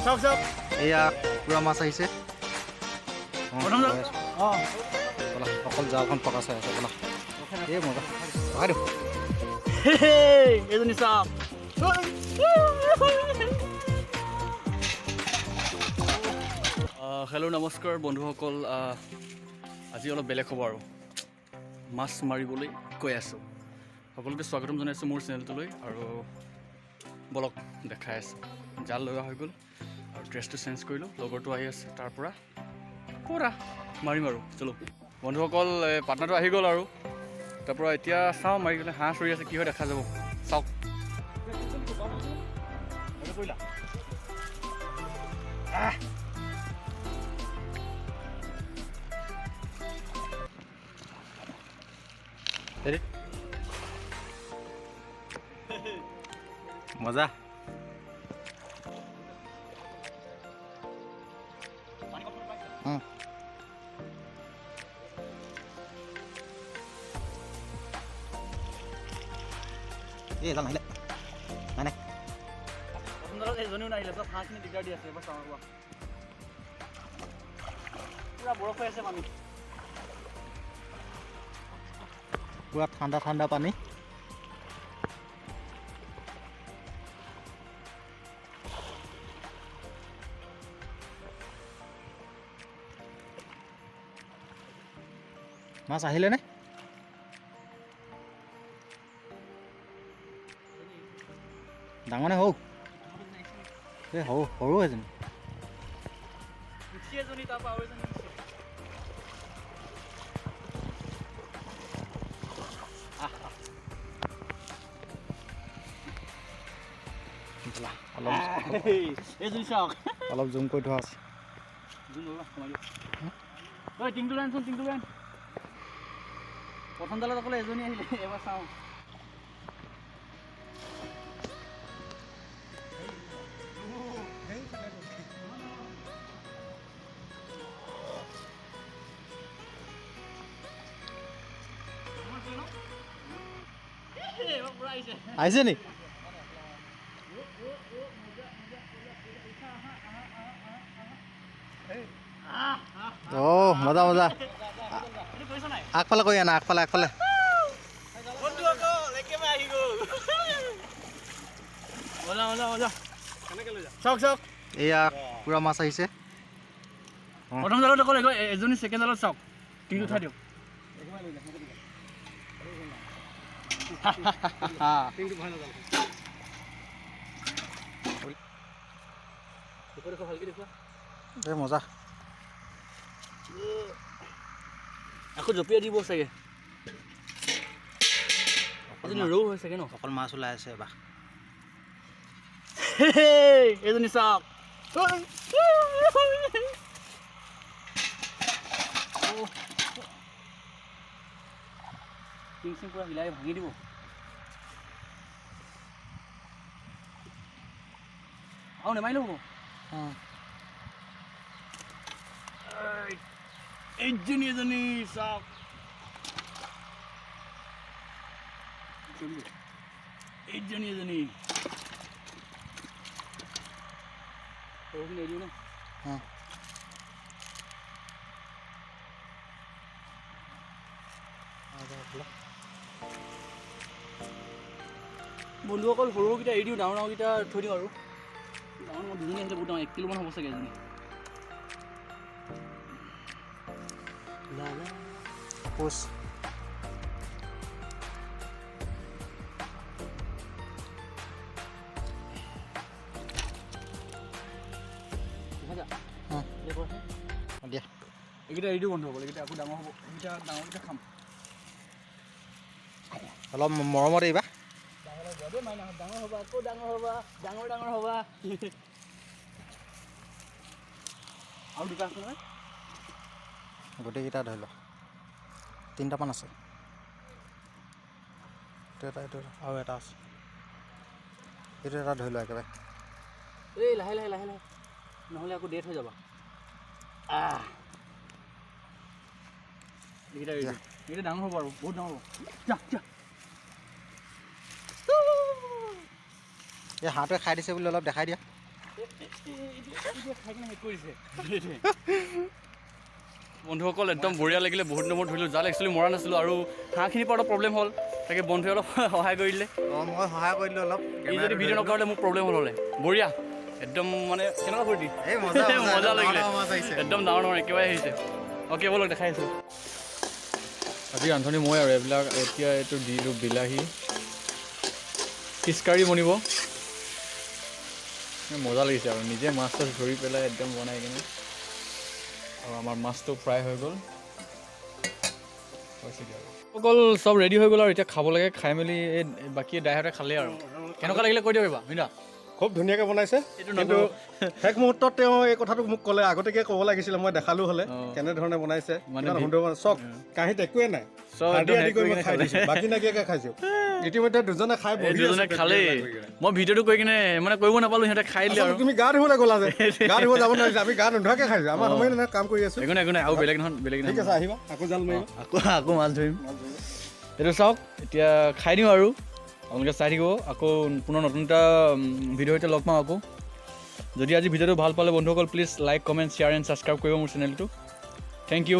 চাওক চাওক, এয়া পুৰা মাছ আহিছে। অকল জালখন পকা চাই আছে। ব'লা, এই মজা, ৰখাই দিওঁ। এজনী চাওক। হেল্ল' নমস্কাৰ বন্ধুসকল, আজি অলপ বেলেগ হ'ব আৰু মাছ মাৰিবলৈ গৈ আছোঁ। সকলোকে স্বাগতম জনাইছোঁ মোৰ চেনেলটোলৈ। আৰু বলক দেখাই আছোঁ। জাল লগা হৈ গ'ল আৰু ড্ৰেছটো চেঞ্জ কৰিলোঁ, লগৰটো আহি আছে, তাৰ পৰা পূৰা মাৰিম আৰু। চলো বন্ধুসকল, পাৰ্টনাৰটো আহি গ'ল আৰু তাৰপৰা এতিয়া চাওঁ মাৰি গ'লে হাঁহ চৰি আছে, কি হয় দেখা যাব। চাওক। মজা। এই এজন আহিলে। নাই নাই, এজনীও নাহিলে, চব হাঁহখিনি দিগদাৰ দি আছে। এবাৰ চাওঁ ৰ'বা, পূৰা বৰফ হৈ আছে পানী, পূৰা ঠাণ্ডা ঠাণ্ডা পানী। মাছ আহিলে নে? ডাঙৰ নে সৰু? এই সৰু সৰু এজনী। অলপ জুম কৰি থোৱা আছে। প্ৰথম জালত অকল এজনী আহিলে, এবাৰ চাওঁ। আহিছে নি? অ' মজা মজা। আগফালে কৰি আনা, আগফালে আগফালে। চাওক চাওক, এয়া পুৰা মাছ আহিছে। প্ৰথম জালত অকল এজনী, ছেকেণ্ড জালত চাওক, টিংটো উঠাই দিয়ক। এই মজা। আকৌ জঁপিয়াই দিব চাগে। ৰৌ হয় চাগে ন? অকল মাছ ওলাই আছে এবাৰ। এজনী চাওক। টিং চিং পূৰা হিলাই ভাঙি দিব। আৰু নেমাৰিলেও হ'ব। এইজনী এজনী চাওক, এইজনী এজনী। সৰুখিনি এৰি দিওঁ ন? বন্ধুসকল, সৰু সৰুকেইটা এৰি দিওঁ, ডাঙৰ ডাঙৰকেইটা থৈ দিওঁ। আৰু ডাঙৰ ডাঙৰ দুজনী আহিলে বহুত ডাঙৰ, 1 কিলোমান হ'ব চাগে এজনী। এইকেইটা এৰি দিওঁ বন্ধুসকল, এইকেইটা আকৌ ডাঙৰ হ'ব, এইকেইটা ডাঙৰকেইটা খাম। অলপ মৰমত এৰিবা। ডাঙৰ হ'বা, আকৌ ডাঙৰ হ'বা, ডাঙৰ ডাঙৰ হ'বা। আৰু দুটা আছে নহয়? গোটেইকেইটা ধৰি লোৱা, তিনিটামান আছে। এইটো এটা, এইটো আৰু এটা আছে। এইটো এটা ধৰি লোৱা একেবাৰে। এই লাহে লাহে লাহে লাহে, নহ'লে আকৌ ডেট হৈ যাবা। এইকেইটা এইকেইটা ডাঙৰ হ'ব আৰু বহুত ডাঙৰ হ'ব। যা যা। এই হাঁহটোৱে খাই দিছে বুলি অলপ দেখাই দিয়া। খাই কিনে শেষ কৰিছে। বন্ধুসকল, একদম বঢ়িয়া লাগিলে। বহুত দিনৰ মূৰত ধৰিলোঁ। জাল একচুৱেলি মৰা নাছিলোঁ আৰু হাঁহখিনিৰ পৰা অলপ প্ৰব্লেম হ'ল। তাকে বন্ধুৱে অলপ সহায় কৰি দিলে। অঁ, মই সহায় কৰিলোঁ অলপ। ই যদি ভিডিঅ' নকৰা হ'লে মোৰ প্ৰব্লেম হ'ল হ'লে। বঢ়িয়া একদম, মানে কেনেকুৱা ফূৰ্তি! এই মজা। মজা লাগিলে। মাছ আহিছে। একদম ডাঙৰ ডাঙৰ একেবাৰে আহিছে। অ'কে, ব'লক, দেখাই আছোঁ। আজি ৰান্ধনি মই আৰু এইবিলাক। এতিয়া এইটো দিলোঁ বিলাহী, ফিছ কাৰী বনিব। মজা লাগিছে আৰু নিজে মাছ চাছ ধৰি পেলাই একদম বনাই কিনে। আৰু আমাৰ মাছটো ফ্ৰাই হৈ গ'ল, হৈছেগৈ আৰু। অকল চব ৰেডি হৈ গ'ল আৰু এতিয়া খাব লাগে। খাই মেলি এই বাকী দাইহঁতে খালে আৰু কেনেকুৱা লাগিলে কৈ দিয়ক এবাৰ মিনা। খুব ধুনীয়াকৈ বনাইছে। এইটো কিন্তু শেষ মুহূৰ্তত তেওঁ এই কথাটো মোক ক'লে, আগতীয়াকৈ ক'ব লাগিছিলে, মই দেখালো হ'লে অঁ। কেনেধৰণে বনাইছে। মানে কিমান সুন্দৰ বনাইছে। চাওক, কাঁহীত একোৱে নাই। চব হাৰ্দি একদম আদি শেষ কৰি কৰি মই কিনে খাই খালে। দিছোঁ, বাকী নাইকিয়াকৈ খাইছোঁ। ইতিমধ্যে দুজনে খাই এই বহি দুজনে আছে পেট খালেই। গেলা কৰি কিনে। মই ভিডিঅ'টো কৰি কিনে মানে কৰিব নাপালোঁ, সিহঁতে খাই দিলে। আচলতে আৰু তুমি গা ধুবলৈ গ'লা যে, গা ধুব যাব নোৱাৰিছা। আমি গা নোধোৱাকৈ খাইছোঁ, আমাৰ সময় নাই, কাম কৰি আছোঁ। একো নাই, একো নাই। আৰু বেলেগ নহয়, বেলেগ ঠিক নহয়। আছে, আহিবা আকৌ, জাল মাৰিবা। আকৌ মাছ ধৰিম। এইটো চাওক, এতিয়া খাই দিওঁ আৰু আপোনালোকে চাই থাকিব। আকৌ পুনৰ নতুন এটা ভিডিঅ' সৈতে লগ পাম আকৌ। যদি আজি ভিডিঅ'টো ভাল পালে বন্ধুসকল, please like, comment, share and subscribe কৰিব মোৰ চেনেলটো। Thank U.